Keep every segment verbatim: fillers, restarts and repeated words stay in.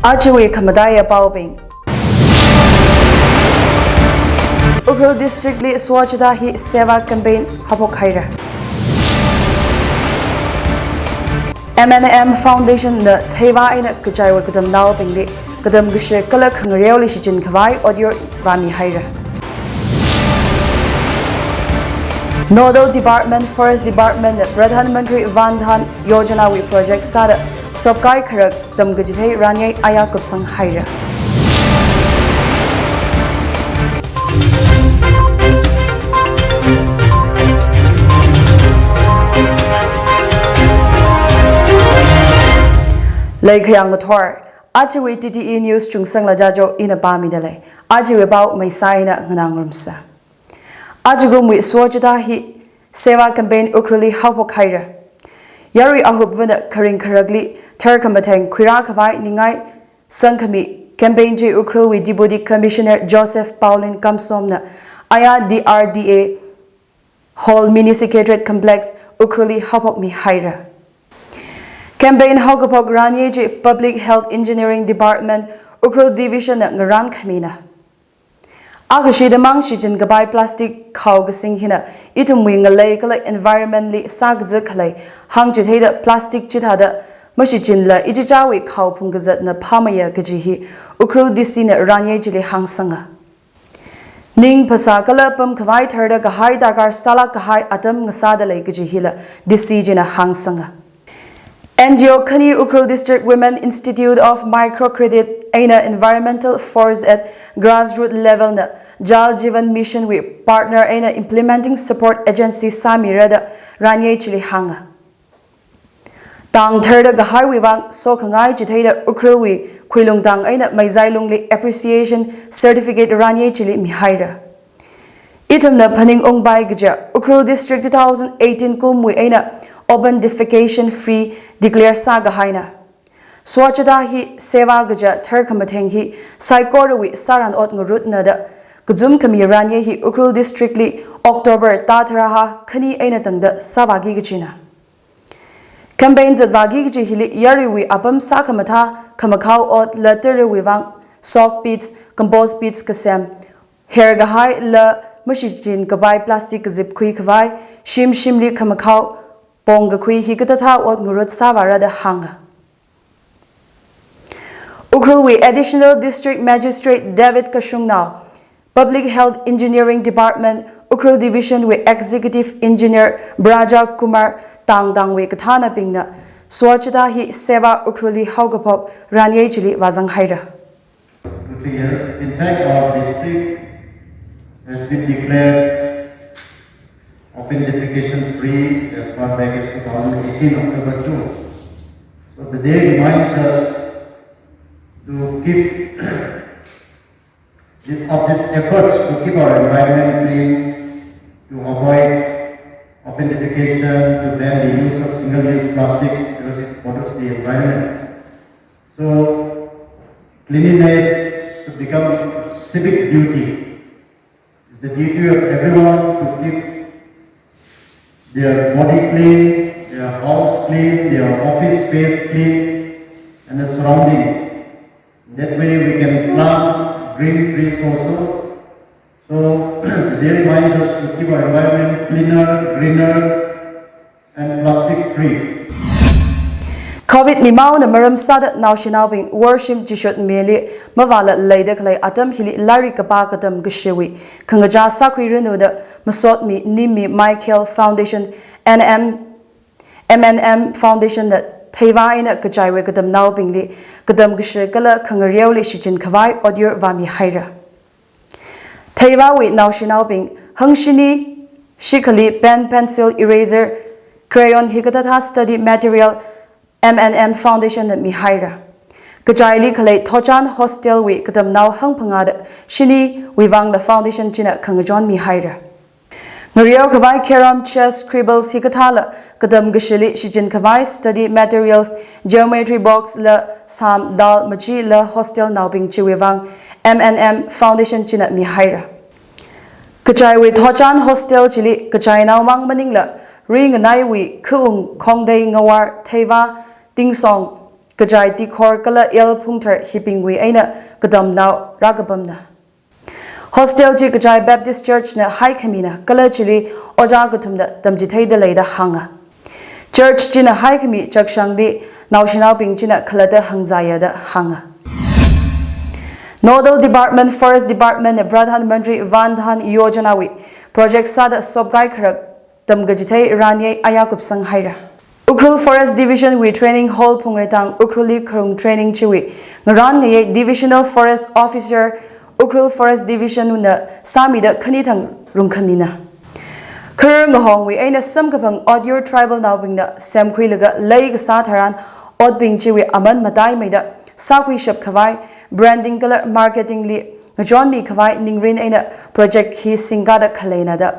Ajawui khamataiya paobing. Ukhrul District li Swachhata Hi Seva campaign haophok haira. M N M Foundation na Theivā eina kachaiwui katamnaobingli katam kashi kala khangareoli shichin khavai otyur vāmi haira. Nodal Department, Forest Department na Pradhan Mantri Van Dhan Yojana wui project sāda sopkai kharak tamkachithei ranyei aya kupsang haira. Leikhayang ngathor, ajawui T T E News chungsangla jajo ina pāmida lei. Ajawui pao maisā eina nganāngarumsa. Ajakumwui Swachhata Hi Seva campaign Ukhrulli haophok haira. Yarui ahupvana kharing kharakli tharkhamatheng khuirā khavai ningai sangkhami campaign chi Ukhrulwui Deputy Commissioner Joseph Paulin Kamsomna aya D R D A Hall Mini Secretariat Complex Ukhrulli haophokmi haira. Campaign haokaphok ranyei chi Public Health Engineering Department Ukhrul Division na ngarānkhamina. Akhashida mang shichin kapai plastic khao kasing hina ithumwui ngalei kala environment li sākazā khalei hāngchitheida plastic chithāda mashichinla ichichāwui khao phungkazatna phāmeiya kaji hi Ukhrul D C na ranyei chili hāngsanga. Ning phasā kala pamkhavai tharda kahai darkar sālāk kahai atam ngasāda lei kaji hila D C china hāngsanga. N G O khani Ukhrul District Women Institute of Microcredit eina Environmental Force at Grassroot Level na Jal Jeevan Mission wui partner eina implementing support agency sāmira da ranyei chili hānga. Tang tharda kahaiwui vang sokhangai chitheida Ukhrulwui khuilung tang eina Meizai lungli appreciation certificate ranyei chili mihaira. Ithumna phaningungpai kaja Ukhrul District two thousand eighteen kumwui eina open defecation free declare sākahaina. Swachhata Hi Seva kaja tharkhamatheng hi saikorawui sāran ot ngarutna da kazum khami ranyei hi Ukhrul District li October thāda tharāhā khani eina tangda sāvāki kajina. Campaign zatvāki kaji hili yaruiwui apam sākhamathā khamakhao otla tarewui vang sock pits, compost pits kasem, her kahaila mashichin kapai plastic kazipkhui khavai, shim shimli khamakhao pongkakhui hikathāthā ot ngarut sāvāra da hānga. Ukhrulwui Additional District Magistrate David Kashungnao, Public Health Engineering Department, Ukhrul Division wui Executive Engineer Braja Kumar Tangtangwui kathānabingna Swachhata Hi Seva Ukhrulli haokaphok ranyei chili vāzang haira. Two, three years. In fact, our district has been declared open defecation free as far back as two thousand eighteen October two. So the day reminds us to keep this, of these efforts to keep our environment clean, to avoid open defecation, to ban the use of single-use plastics because it pollutes the environment. So cleanliness should become a civic duty. It's the duty of everyone to keep their body clean, their house clean, their office space clean, and the surrounding. That way we can plant green trees also. So they remind us to keep our environment cleaner, greener, and plastic free. Covid mimaona maram sāda naoshinaobing worshim chishut mili mavāla leida khalei atam hili lairik kapā katam kashiwui khangachā sākhuiranu da masotmi Nimmi Michael Foundation, N M, M N M Foundation na Theivā eina kachaiwui katamnaobingli katam kashi kala khangareoli shichin khavai otyur vāmi haira. Theivāwui naoshinaobing hangshini shikhali pen, pencil, eraser, crayon hikathāthā study material M N M Foundation na mihaira. Kachaili khalei Thochan Hostel wui katamnao hangphangāda shiniwui vangla foundation china khangachon mihaira. Ngareo khavai carrom, chess, scribbles hikathāla katam kashili shichin khavai study materials, geometry box la sam dal machila hostelnaobing chiwui vang M N M Foundation china mihaira. Kachaiwui Thochan Hostel chili kachainao mang maningla ringanaiwui khaung khongdei ngawar Theivā, Tingsong, Kachai Tikhor kala L Phungthar hibingwui eina katamnao rākapamna. Hostel chi Kachai Baptist Church na haikhamina kala chili ojā kathumna tamchitheida leida hānga. Church china haikhami chakshangli naoshinaobing china khalatta hāngzaya da hānga. Nodal Department Forest Department na Pradhan Mantri Van Dhan Yojana wui project sāda sopkai kharak tamkachithei ranyei aya kupsang haira. Ukhrul Forest Division wui Training Hall Phungreitang Ukhrulli kharung training chiwui ngarān ngayei Divisional Forest Officer Ukhrul Forest Division na sāmida khanithang rungkhamina. Kharar ngahongwui eina samkaphang otyur tribal naobingna semkhuilaga lei kasā tharan otbing chiwui aman mataimeida sākhuishap khavai branding kala marketing li ngachonmi khavai ningrin eina project hi singkada khaleina da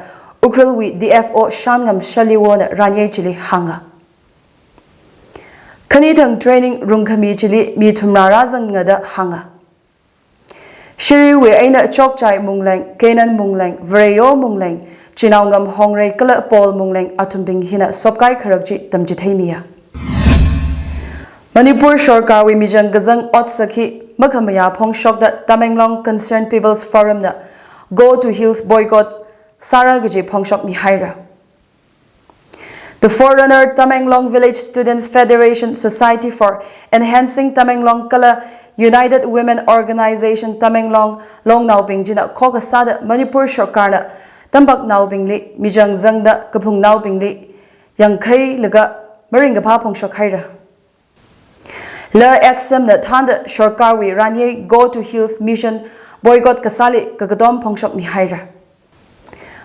Ukhrulwui D F O Shanngam Shalliwona ranyei chili hānga. Khanithang training rungkhami chili mi thumrā rāzanga da hānga. Shiriwui eina Chokchai Mungleng, Kenan Mungleng, Vareyo Mungleng, Chinaongam Hongrei kala Paul Mungleng athumbing hina sopkai kharak chi tamchitheimiya. Manipur Sorkarwui michang kazang otsak hi makhamayā phongshokda Tamenglong Concerned People's Forum na Go to Hills boycott sāra kaji phongshokmi haira. The forerunner Tamenglong Village Students Federation Society for Enhancing Tamenglong kala United Women Organization Tamenglong longnaobing china khokha sāda Manipur Sorkarna tampaknaobingli michang zangda kaphungnaobingli yangkhailaga maringkaphā phongshok haira. La Atsam na thānda Sorkarwui ranyei Go to Hills Mission boycott kasāli kakatom phongshokmi haira.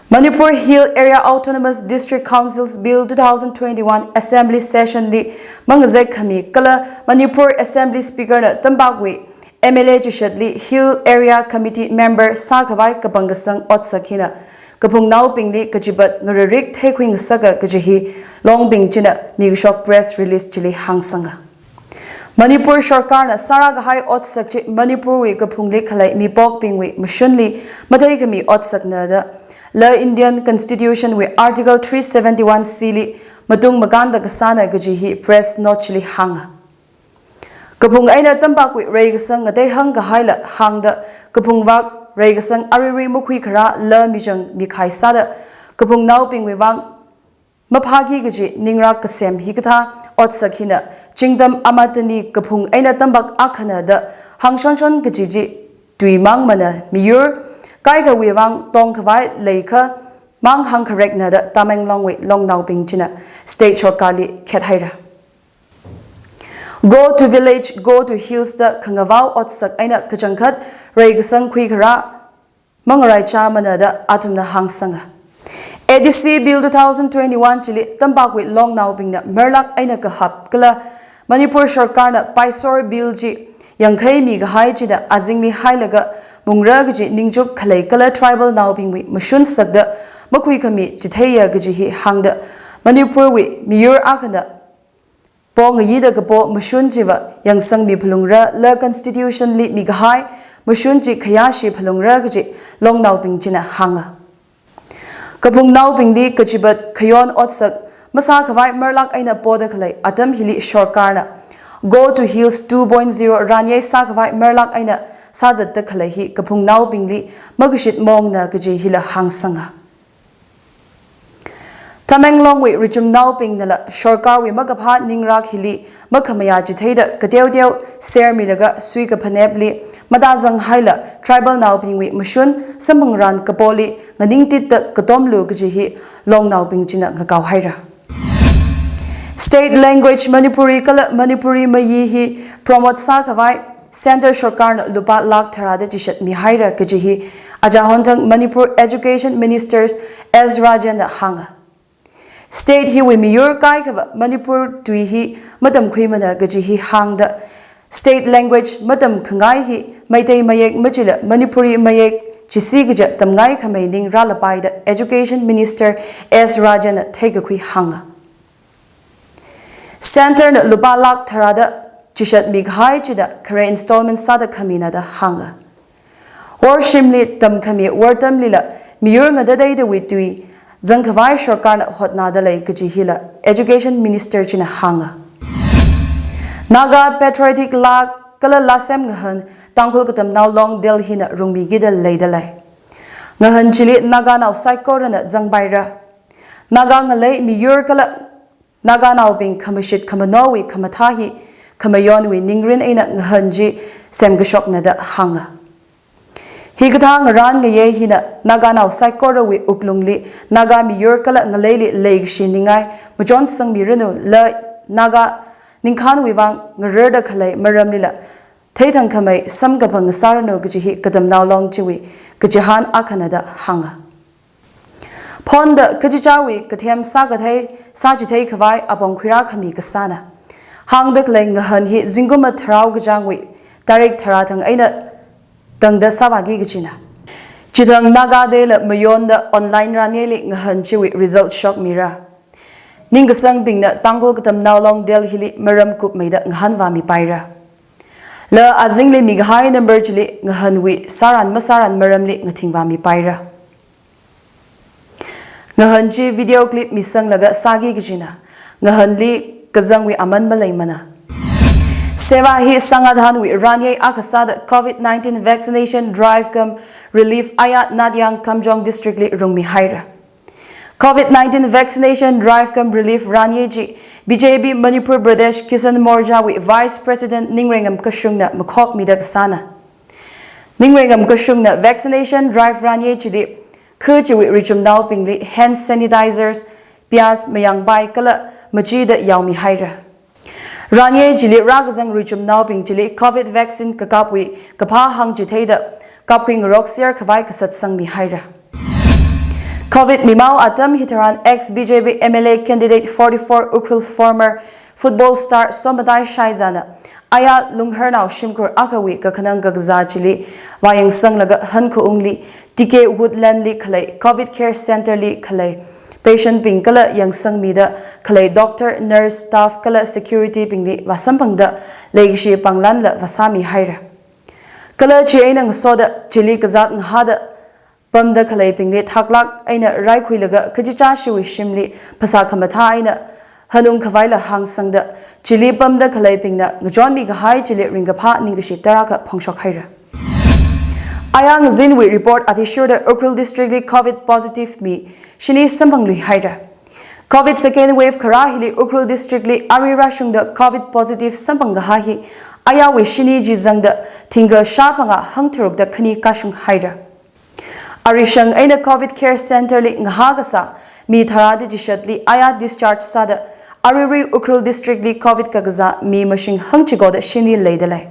Manipur Hill Area Autonomous District Councils Bill two thousand twenty-one Assembly Session li mangazek khami kala Manipur Assembly Speaker na tampakwui M L A chishatli Hill Area Committee member sākhavai kapangkasang otsak hina kaphungnaobingli kachipat ngararik theikhui ngasaka kaji hi longbing china mikashok press release chili hāngsanga. Manipur Sorkarna sāra kahai otsak chi Manipurwui kaphungli khalei mipokbingwui mashunli matheikhami otsakna da la Indian Constitution wui Article three seventy-one C li matung makānda kasāna kaji hi press note chili hānga. Kaphung eina tampakwui reikasang ngateihang kahaila hāngda kaphung vak reikasang aruirui makhuikharā la michang mikhai sāda kaphungnaobingwui vang maphāki kaji ningrak kasem hikathā otsak hina chingtam amatani kaphung eina tampak akhana da hāngshonshon kaji chi tuimang mana miyur kaikhawui vang tongkhavai leikha mang hāngkharekna da Tamenglongwui longnaobing china State Sorkarli khethaira. Go to village, go to hills da khangavao otsak eina kachangkhat reikasang khuikharā mangaraichāmana da athumna hāngsanga. A D C Bill two thousand twenty-one chili tampakwui longnaobingna marlak eina kahap kala Manipur Sorkarna paisor Bill chi yangkhaimi kahai chida azingli hailaga mungra kaji ningchuk khalei kala tribal naobingwui mashun sakda makhuikhami chitheiya kaji hi hāngda Manipurwui miyur akhana pongayida kapo mashun chiva yangsangmi phalungra la Constitution li mikahai mashun chi khayāshi phalungra kaji longnaobing china hānga. Kaphungnaobingli kachipat khayon otsak masākhavai marlak eina poda khalei atam hili Sorkarna Go to Hills two point zero ranyei sākhavai marlak eina sāzatda khalei hi kaphungnaobingli makashit mongna kaji hila hāngsanga. Tamenglongwui richumnaobingnala Sorkarwui makaphā ningrak hili makhamayā chitheida kateoteo sermilaga sui kaphanepli matazang haila tribal naobingwui mashun samphangran kapoli nganingtitda katomlu kaji hi longnaobing china ngakao haira. State language Manipuri kala Manipuri mayi hi promote sākhavai Centre Sorkarna lupā lakh tharāda chishatmi haira kaji hi aja honthang Manipur Education Minister S Rajen na hānga. State hiwui miyur kaikhava Manipur tui hi matamkhuimana kaji hi hāngda state language matamkhangai hi Meitei mayek machila Manipuri mayek chisi kaja tamngai khamei ning rālapaida Education Minister S Rajen na theikakhui hānga. Centre na lupā lakh tharāda chishatmi kahai chida khare installment sāda khamina da hānga. Worshimli tamkhami wortamlila miyur ngadadeidawui tui zangkhavai Sorkarna hotnada lei kaji hila Education Minister china hānga. Naga Patriotic Laa kala Laasem Ngahān Tangkhul Katamnao Long Delhina rungmikida leidalei. Ngahān chili Naganao saikorana zangpaira. Naga ngalei miyur kala Naganaobing khamashit khamanowui khamathā hi khamayonwui ningrin eina ngahān chi semkashokna da hānga. Hikathā ngarān ngayei hina Naganao saikorawui wuklungli Naga miyur kala ngaleili leikashi ningai machonsangmiranu kala Naga ningkhānwui vang ngararda khalei maramlila theithangkhamei samkaphang ngasāranu kaji hi Katamnao Long chiwui kachihān akhana da hānga. Phonda kachichāwui kathem sākathei, sāchithei khavai apong khuirākhami kasāna. Hāngda khalei ngahān hi zingkum matharao kachāngwui tarik tharā thang eina tangda sāvāki kajina. Chithang Naga Day la mayonda online ranyeili ngahān chiwui result shokmira. Ningkasangbingna Tangkhul Katamnao Long Delhili maram kupmeida ngahānvāmipaira. La azingli mikahai number chili ngahānwui sāran masāran maramli ngathingvāmipaira. Ngahān chi video clip misanglaga sāki kajina. Ngahānli kazangwui aman maleimana. Seva hi sangathanwui ranyei akha sāda COVID nineteen vaccination drive cum relief aya Natyang Kamjong District li rungmihaira. COVID nineteen vaccination drive cum relief ranyei chi B J P Manipur Pradesh Kisan Morcha wui Vice President Ningrengam Kashungna makhokmida kasāna. Ningrengam Kashungna vaccination drive ranyei chili khu chiwui richumnaobingli hand sanitizers, piyas, mayangpai kala machida yaomihaira. Ranyei chili rākazang richumnaobing chili COVID vaccine kakapwui kaphā hāngchitheida kapkhui ngarokser khavai kasatsangmihaira. COVID mimao atam hitharan ex B J P M L A candidate forty-four Ukhrul former football star Somatai Shaizana aya Lungharnao shimkhur akhawui kakhanang kakazā chili vāyangsanglaga Hankaungli T K Woodland li khalei COVID care center li khalei patient bing kala yangsangmida khalei doctor, nurse, staff kala security bingli vāsamphangda leikashi panglanla vāsāmihaira. Kala chieina ngasoda chili kazāt ngahāda pamda khaleibingli thaklāk eina raikhuilaga kachichāshiwui shimli phasā khamathā eina hanung khavaila hāngsangda chili pamda khaleibingna ngachonmi kahai chili ringkaphā ningkashi tarākha phongshokhaira. Aya ngazinwui report athishurda Ukhrul District li COVID positive mi shini samphangluihaira. COVID second wave kharā hili Ukhrul District li arui rāshungda COVID positive samphang kahai hi ayawui shini chi zangda thingkha shāphangā hangtharukda khani kashunghaira. Arishang eina COVID care center li ngahā kasā mi tharāda chishatli aya discharge sāda aruirui Ukhrul District li COVID kakazā mi mashing hangchikoda shini leidalei.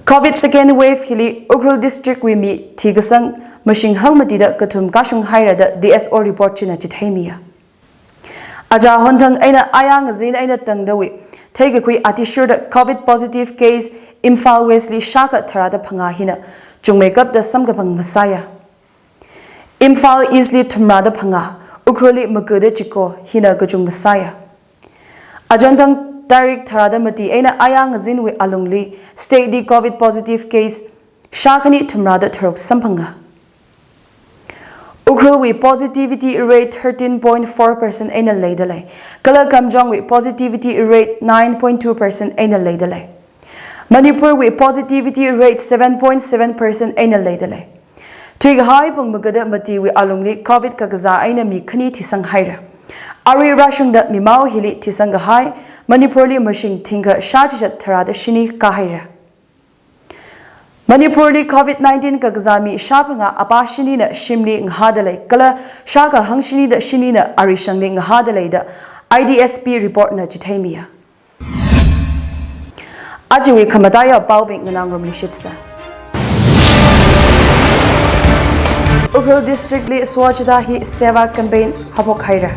COVID second wave hili Ukhrul District wui mi thikasang mashing hangmatida kathum kashunghaira da D S O report china chitheimiya. Aja honthang eina aya ngazin eina tangdawui theikakhui athishurda COVID positive case Imphal West li shākha tharāda phangā hina chungmeikapda samkaphang ngasāya. Imphal East li thumrāda phangā, Ukhrul li makuda chiko hina kachung ngasāya. Ajonthang tarik tharāda mati eina aya ngazinwui alungli state li COVID positive case shākhani thumrāda tharuk samphanga. Ukhrulwui positivity rate thirteen point four percent eina leidalei. Kala Kamjongwui positivity rate nine point two percent eina leidalei. Manipurwui positivity rate seven point seven percent eina leidalei. Thuikahai pung makuda matiwui alungli COVID kakazā eina mi khani thisanghaira. Arui rāshungda mimao hili thisang kahai Manipurli mashing thingkha shā chishat tharāda shini kāhaira. Manipurli COVID nineteen kakazā mi shāphangā apā shinina shimli ngahādalei kala shākha hangshinida shinina arishangli ngahādalei da I D S P report na chitheimiya. Ajawui khamataiya paobing nganāngarumluishitsa. Ukhrul District li Swachhata Hi Seva campaign haophokhaira.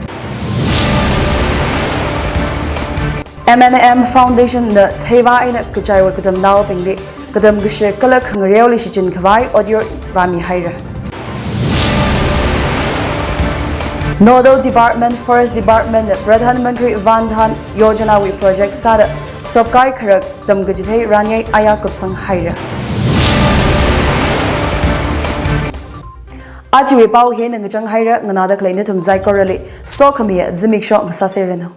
M N M Foundation na theivā eina kachaiwui katamnaobingli katam kashi kala khangareoli shichin khavai audio vāmihaira. Nodal Department, Forest Department na Pradhan Mantri Van Dhan Yojana wui project sāda sopkai kharak tamkachithei ranyei aya kupsanghaira. Ajawui pao hina ngachanghaira, nganāda khalei nathum saikorali sokhamiya zimiksho ngasāserranu.